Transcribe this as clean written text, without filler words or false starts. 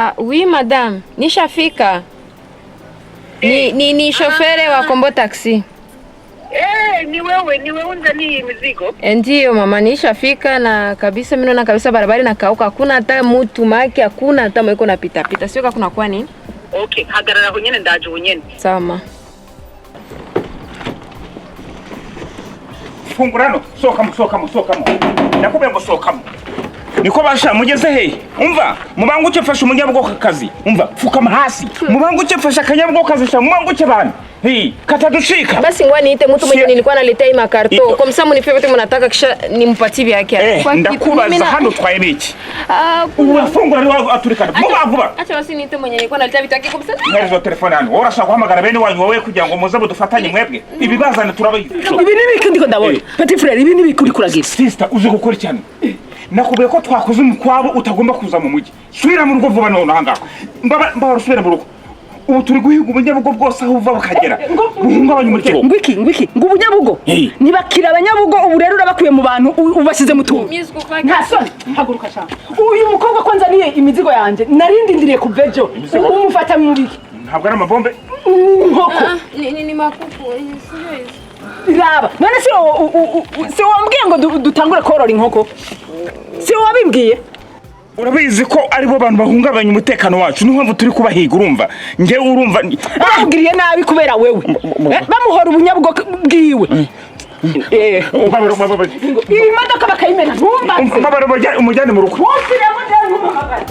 Ah, oui madame, nishafika. Ni shofere wa Kombo Taxi. Eh, ni wewe unzaniye mizigo? Eh, ndiyo mama, nishafika na kabisa mimi naona kabisa barabara inakauka, hakuna hata mtu maki, hakuna hata mweko na pita pita. Sio kuna kwa nini? Okay, hagarara aho nyene, ndaje ubu nyene. Sawa ma. Fungura hano, sohokamo, sohokamo, sohokamo, ndakubwiye ngo sohokamo. Niko basha mugeze he? Umva, mubanguke, mfashe umunyabwoko kazi. Umva, pfukama hasi, mubanguke, mfashe akanyabwoko kazi sha, mubanguke bana. Hey, katadushika. Basi ngoja niite mtu mwenye nilikuwa naletea hii makarto. Kwa msamu nipe vyote mnataka kisha nimpatie vyake. Eh, Kwa kitu- ndakubaza mimi na- hano utwaye biki? Ah, Urafungura ari aturikana vuba vuba. Acha basi niite mwenye nilikuwa naletea vitu yake kwa msamu. Mperezo telefone hano. Wowe urashaka guhamagara bene wanyu wowe kugira ngo muze mudufatanye mwebwe ibibazane turabizi. Ibi ni ibiki ndiko ndabona? Eh. Petit frère, ibi ni ibiki uri kuragira? Sister, uzi gukora cyane. Nakubwiye ko twakoze umukwabo, utagomba kuza mu mujyi. Subira mu rugo vuba none ahangaha. Mbaba usubire mu rugo. Ubu turi guhiga ubunyabugo bwose aho buva bukagera, buhungabanya umuryango. Ngwiki, ngwiki? Ngo ubunyabugo? Eh. Ntibakira abanyabugo. Ubu rero urabakuye mu bantu, ubashyize mu tuntu. Mimi sikufanya. Nta soni? Haguruka cyane. Uyu mukobwa ko nzaniye imizigo yanjye narindindiriye kuva ejo, Imizigo? umufata mu biki? Ntabwo ari amabombe. Inkoko. Ah, ni makuku. Sio hizo. Raba none, si wambwiye ngo dutangure korora inkoko? Si wabimbwiye? Urabizi ko aribo bantu bahungabanya umutekano wacu, niyo mpamvu turi kubahiga. Urumva njyewe, urumva Bamugiriye nabi kubera wewe. Bamuhora ubunyabugo bwiwe. Mbabara, mbabara. Iyi modoka bakayimena, ntumbaze. Mbabara, umujyane mu rugo. Wumviremo, njyewe ntumuhamagare.